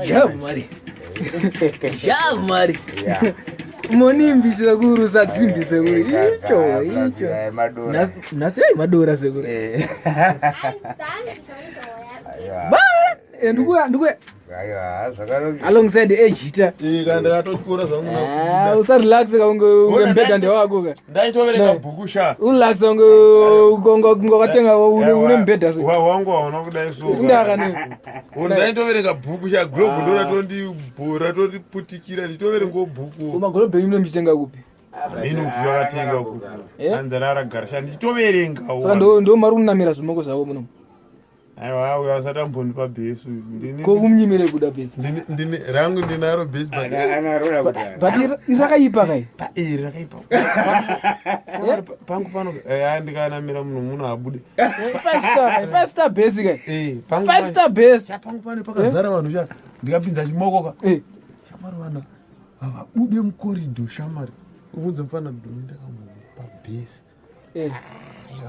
Shamwari. Shamwari. Monimbi sekuru satsimbi sekuru. Icho icho. Nhasi ai madora sekuru. Eh. Ba, eh, ndikuya ndikuya. Aiwa, zvakarongeka. Alongside ejita. Eh, kana ndakatotyora zvangu Ah, usarelax ka unge unge mbhedha ndewako ka. Ndaitoverenga bhuku sha. Urelax unge unge unge wakatenga une une mbhedha se. Wa wangu hauna kudai so. Undaka ne. Ndaitoverenga bhuku sha globe ndo ratondibhora ratondiputikira nditoverengawo bhuku. Uma globe yenyu munomuchitenga kupi? Hameno kuti vakatenga kupi. Eh? Hanzi raragara sha ndichitoverengawo. Saka ndo ndo mari kunamira zvimoko zvavo muno. Aiwa uyo asati ambondipa bhesu. Ndini Ko kumunyimire kuda bhesi. ndini ndini rangu ndinaro bhesi but Anarora kudhara. But iri rakaipa kai. pa iri rakaipa. Pangu pano eh ndikanamira munhu munhu abude. 5 star kai, 5 star bhesi kai. Eh pangu 5 star bhesi. Pangu pano pakazara vanhu sha ndikapinza chimoko ka. Eh. Shamwari vana havabude mukoridho shamwari. Ubvunze mufana dhumi ndakamupa bhesi. Eh.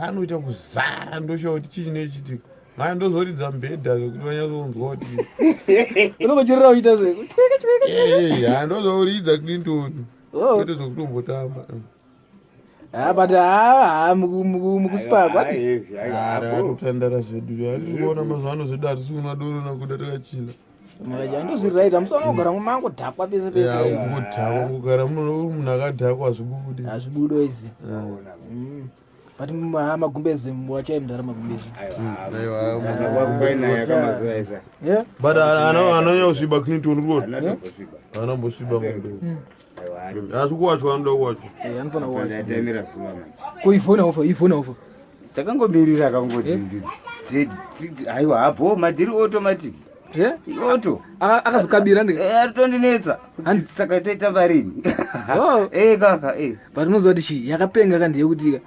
Vanoita kuzara ndoshawa kuti chii chinoichitika. Maya ndozoridza mbhedha zvekuti vanyatsonzwa kuti Unongochirira uchiita sei? Chweke chweke. Eh, ha ndozoridza Clinton. Oh. Kwete zvokutombotamba. Ah, but ah, ah, muku muku mukuspa kwati. Rakutandara zvedu. Hatisi kuona mazuva ano zvedu hatisi kunwa doro nakuda takachila. Makaja ndozviri right. Amusana kugara mumango dhakwa pese pese. Ya, kudhakwa kugara munhu uri munhu akadhakwa hazvibudi. Hazvibudo izi. But magumbezi wachai mudhara magumbezi. Aiwa, Kwainaya kamazuva esa. Yeah. But anonyanya kusviba Clinton uri kuona? Anatombosviba. Anambosviba magumbezi. Asi kuwachwa anoda kuwachwa. Eh, anofana kuwacha. Ndatemera zuva manje. Ko ifona ofa, ifona ofa. Takangomirira kangoti. Aiwa hapo madhiri automatic. Yeah. Auto. Akazokabira ndi. Eh atondinetsa. Hanzi- Saka toita varini. Oh. Eh kaka eh. But unoziva kuti chii yakapenga kandi yekuti ka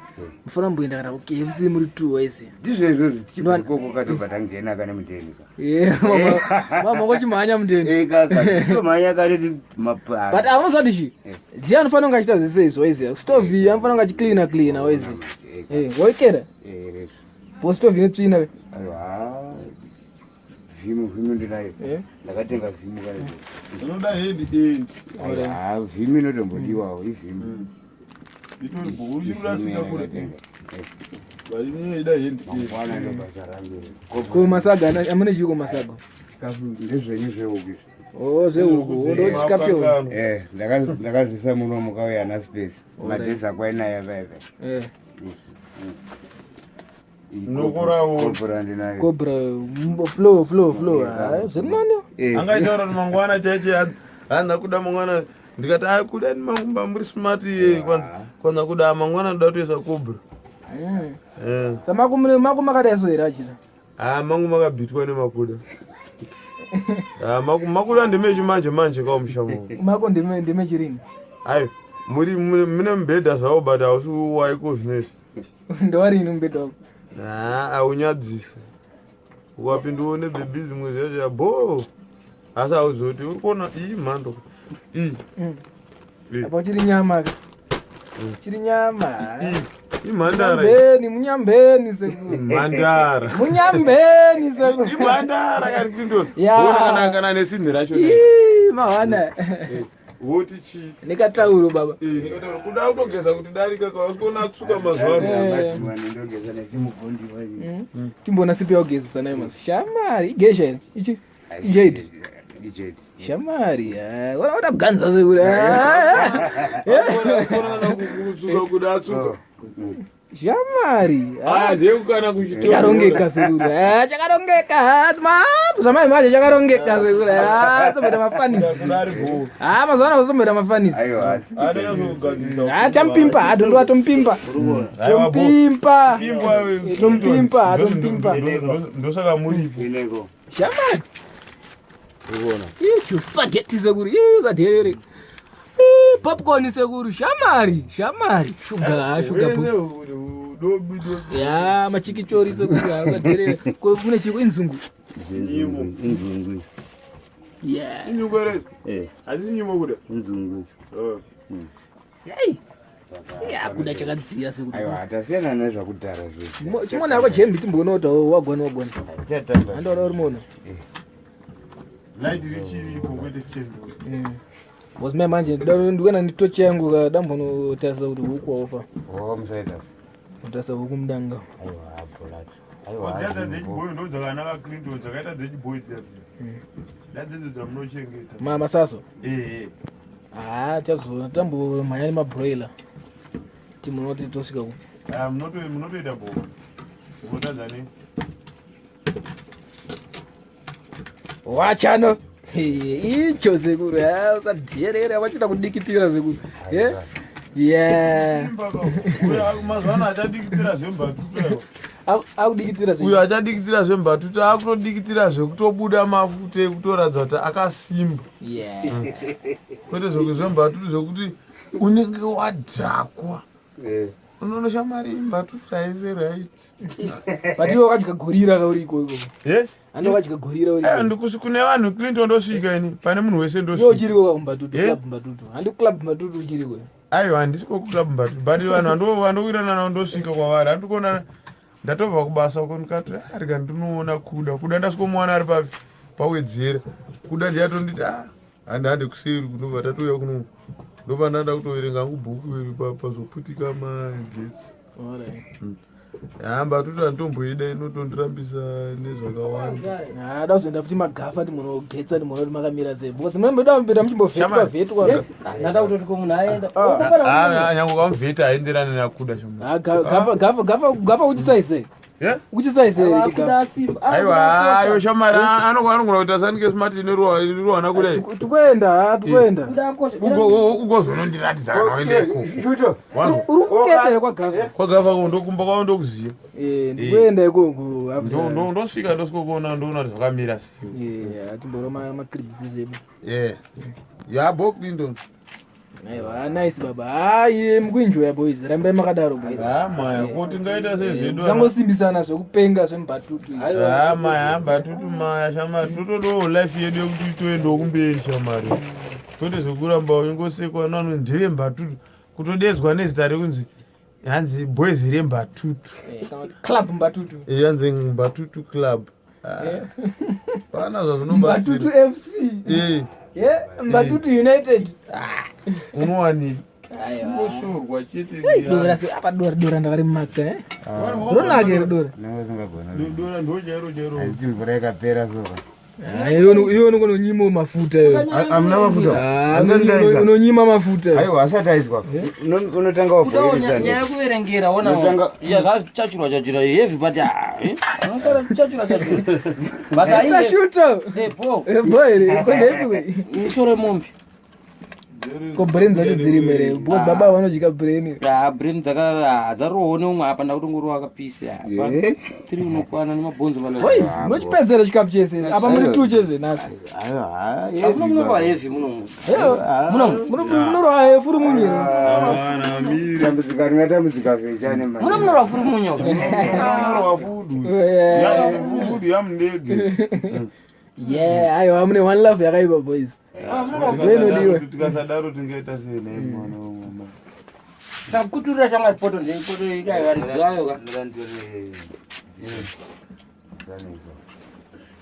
mufana mboenda kana ku KFC muri two ways. Ndizvo izvozvo tichibva ikoko katobva tangena kane muteni ka. Yeah, mama mama ngochimhanya muteni. Eh kaka titomhanya kare ti mapa. But unoziva kuti chii? Ndiye anofanira kunge achiita zvese izvo waiziva. Stove iyi anofanira kunge achicleana cleana waiziva. Eh, waikera. Eh rezvo. Bo stove ine tsvina. we. Aiwa. Vhimu vhimu ndinayo. Eh. Ndakatenga vhimu kare. Unoda hendi endi. Aiwa vhimu inotombodiwawo ivhimu. Itori bhuru iri kure. Ndakatenga. Vaine ida hendi endi. Mangwana ndo basa rangu iri. Ko masaga amune chii ko masaga? Chikafu ndezvenyu zvehuku izvi. Oh, zvehuku. Ndo chikafu chehuku. Eh, ndakazvisa muno mukauya ana space. Madhezi akwainaya vaya vaya. Eh. Nokorawo. Cobra ndinayo. Cobra flow flow flow. Ah, zviri nani. Eh. Angaitaura kuti mangwana chaiche handina kuda mangwana ndikati a kuda ni mangumba muri smart iye kwanza kwanza kuda mangwana ndoda kutoisa cobra. Eh. Samako mune mako makadai so here achita. Ah mangu makabhitwa nemakuda. Ah maku makuda ndemechi manje manje kawo musha. Mako ndeme ndeme chirini. Ayo muri mune mubhedha zvawo but hausi waiko zvinezvi. Ndowarini mubhedha wako. Ah aunyadzisa. Ukapinda uone bhebhi zvimwe zvacho bo. Asi hauzoti uri kuona iyi mhando. Iyi. Iyi. Apa chiri nyama ke. Chiri nyama. Iyi. Imhandara. iyi. Munyambeni, munyambeni sekuru. Mhandara. Munyambeni sekuru. Imhandara kari Clinton. Ya. Uona kana kana nesinhi racho. Ii, mawana. Woti chi. Nekatauro baba. Eh, ndikataura kuda kutogeza kuti darika kwa usikuona atsuka mazuva ano. Eh. Ndogeza nechimugondiwa iyi. Timboona sipi yaugezesa nayo mazu. Shamari, igesha here? Ichi. Ijade. Ijade. Shamari, ah, wana wataganza sekuru. Ah, Kuona kana kutsuka kuda atsuka. Shamari. Ah, ndekukana kuchitoro. Chakarongeka sekuru. Ah, chakarongeka. Ah, mapu zvamai manje chakarongeka sekuru. Ah, somboita mafanisi. Kudari bo. Ah, mazuva ano somboita mafanisi. Aiwa asi. Anonyatso Ah, champimpa, ah, dondo atompimpa. Aiwa bo. Tompimpa. Pimpwa wewe. Tompimpa, tompimpa. Ndosaka muripo. Ineko. Shamari. Urikuona. Icho spaghetti sekuru. Ii usadherere. Ii, popcorn sekuru. Shamari, shamari. Sugar, ah, sugar. Weze dobi dobi. Ya, machikichori sekuru. ah, Usadherere. Ko mune chiko inzungu. Nyimo. Inzungu. Yeah. Inyuko re. Eh, Hazisi nyimo kuda. inzungu. Eh. Hey. Ya, kuda chakadziya sekuru. Aiwa tasiyana nezvakudhara zvese. Chimona yako jembi timboona kuti wagona wagona. Chatamba. Andoda uri muno. Eh. Light richiripo kwete chenduru. Because mai manje ndikuenda nditochi yangu ka dambonotarisa kuti huku waofa. Oh, musaitas. Unotarisa huku mudanga. Aiwa, abholato. Aiwa. Dziya dzechibhoyi ndo dzakanaka Clinton dzakaita dzechibhoyi dziya dziya. Ndadzidzo dzamunochengeta. Ma masaso. Eh. Ah, tazoona tambomhanya nemabroiler. Timunoti tosvika kupi. Ah, munotoita bho. Unotadza nei? Wachano. Icho sekuru, ah, usadherera vachida kudikitira sekuru. Eh? Yeah. Simba ka. Uyo mazuva ano achadikitira zvembatutu aiwa. Akudikitira Uyo achadikitira zvembatutu akutodikitira zvekutobuda mafuta ekutoratidza kuti akasimba. Yeah. Kwete zvembatutu zvekuti unenge wadhakwa. Eh. Unoona shamari mbatutu haisi right. But iwe wakadya gorira kauri ikoko. Yes? Ando wakadya gorira uri. Eh, ndikusi kune vanhu Clinton ndosvika ini pane munhu wese Iwe ndosvika. uchiriko kumbatutu, Eh? club mbatutu. Handi club mbatutu uchiriko. Aiwa handisiko kuclub mbatutu but vanhu vandowirirana navo ndosvika kwavari handikuona ndatobva kubasa uko ndikati "Ah, rega ndinoona kuda kuda ndasvikomuwana ari papi pawedzera kuda ndiyatonditi a handi hande kuseri ndobva tatouya kuno ndobva ndanda kutoverenga hangu bhuku iri pazoputika magetsi. Alright. Ha mbatutu handitomboida inotondirambisa nezvakawanda. Ah, da kuzoenda futi magafa ti munogetsa ti munoona kuti makamira sei. Because munomboda mupinda muchimbovhetwa Shamani. vhetwa. Ndada kutoti ko munhu aenda. Nyange ukamuvheta haenderani nakuda shamari. Ah, gafa gafa gafa gafa uchisaise. Yeah? Uchisaise Akuda chigafa. asimba. Aiwa, ayo shamari anogona kuita sanike smart ineruwana kudai. Tukuenda, ah, tukuenda. Kuda akosha. Ugozonondiratidza kana waenda ikoko. Shuto. Wanzwa? Uri kuketera kwagafa. Kwagafa ko ndokumba kwavo ndokuziva. Eh, ndikuenda ikoko. Ndosvika ndosvikokuona ndoona kuti zvakamira sei. Eh, atimboro macribs zvedu. Yeah. Ya bo Clinton. Aiwa, nice baba. Hayi, mukuenjoya boys. Rambai makadaro boys. Ha maya, ko tingaita sezvedu. Musangosimbisana zvekupenga zvemubhatutu. Ha maya, mbatutu maya shamari. Totodawo life yedu yekuti toendawo kumberi shamari. Kwete zvekuramba uchingosekwa nanu ndeve mbatutu. Kutodedzwa nezita rekunzi hanzi boys rembatutu. Eh, kana kuti club mbatutu. Yanzi mbatutu club. Ah. Pana zvazvinobatsira. Mbatutu FC. Eh, Yeah, Mbatutu United. unowanei? Aiwa. Ungoshorwa chete. Dora se apa dora dora ndakarimaka eh. Ronake here dora. Unenge usingagona. Dora ndo chairo chairo. Handiti mvura ikapera soka. Ah, iwe unonyima mafuta iwe. Hamuna mafuta. Ah, Asati ndaisa. unonyima mafuta. iwe. Aiwa, asati aiswa. Unotanga wabhoilisa. Nyaya yekuverengera ona. Unotanga- Iya zvachachurwa chachura heavy but ah, eh. Unosara chachura chachura. But Mr. aine Shooter. eh po. Eh, boy, ere, ko ndeipi we? Misoro yemombe. Ko brain dzacho dzirimo here? Because baba vanodya brain. Ah, brain dzaka dzarohwa neumwe apa ndakutongorowa akapisi apa. Eh? Tiri unokwana nemabhonzo mana. Boys, munochipedzera chikafu chese. Apa muri two chese nhasi. Aiwa, Hakuna munorwa heavy muno. Muno munorowa furu munyu. Ana miri. Tambudzika ringatambudzika vechane Muno manje. munorwa furu munyo. Unorwa fudu. Yeah. Ya fudu yamundege. Yeah, aiwa mune one love yakaipa boys. Zvinodiwa. Tikasadaro tingaita sei naye mwana wemama. Sakuturira shamwari poto ndeipoto ikaivaridzayo ka.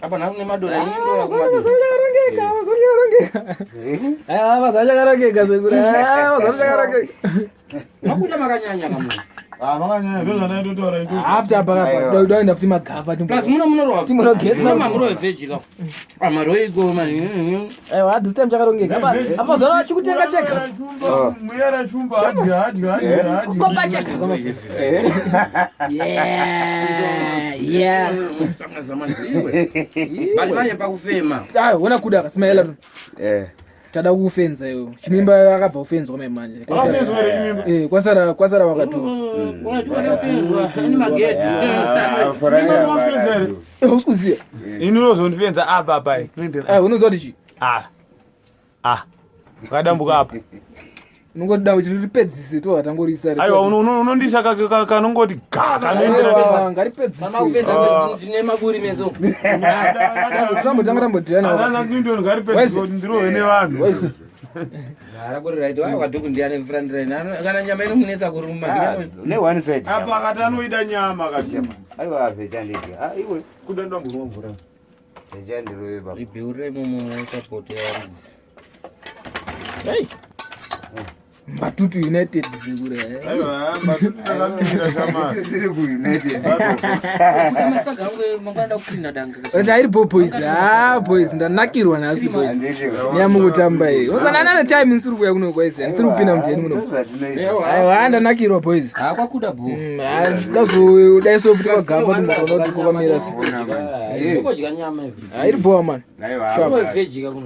Apa nhasi nemadora ini ndouya kumadora. Vazachakarongeka, vazachakarongeka. Aiwa vazachakarongeka sekuru. Ah, vazachakarongeka. Makuita makanyanya kamunhu. Ah, makanyanya ndozvandaitotaura ito. After apa apa daenda futi magafa Plus muno munorwa. Timunogetsa. Muno mamuro veggie ka. Amaroiko man. Aiwa this time chakarongeka. Apa apa zana chikutenga chega. Muyera shumba adya adya adya adya. Kukopa chega. Yeah. Yeah. But manje pakufema. Ah, wona kuda akasimaela tu. Eh. Tada kufenza iwe. Chimimba akabva kufenzwa mai manje. Akafenzwa here chimimba? Eh, kwasara kwasara wakatu. Unachukadofenzwa ni magedhi. Unofenza here? Eh, usikuziya. Ini unozondifenza apa apa. Clinton. Ah, unoziva kuti chi? Ah. Ah. Wakadambuka apa. Unongoda kuti ripedzise to hatangorisa. Aiwa unondisa kanongoti ga kanoenderana. Ngaripedziswe. Pamakufenza dzine maburi meso. Tambotanga tambodhirana. Azana Clinton ngaripedzise kuti ndirohwe nevanhu. Wese. Harakuri right wai wadhuku ndiani front line. Kana nyama inomunetsa kuruma. Ne one side. Apa akati anoida nyama akati. Aiwa vechandidya. Ah, iwe. Kuda ndambonwa mvura. Echandirove baba. Ribheurire imomo musapote yaridzi. Hey. Mbatutu United sekure. Aiwa, Mbatutu takamira shamari. Tiri ku United. Masaga angu mangwana kucleana danga. But airi bo boys. Ah boys ndanakirwa nhasi boys. Handiti. Nyamukutamba iyi. Usanana ne time nsiri kuya kuno kwaisi. Nsiri kupinda mudheni muno. Aiwa ndanakirwa boys. Ha kwakuda bo. Ah, Ndazodai so kuti kwagamba kuti ndaona kuti kwakamira sei. Ndinodya nyama every. Ah, iri boa man. Aiwa. Sharp. Veggie kuno.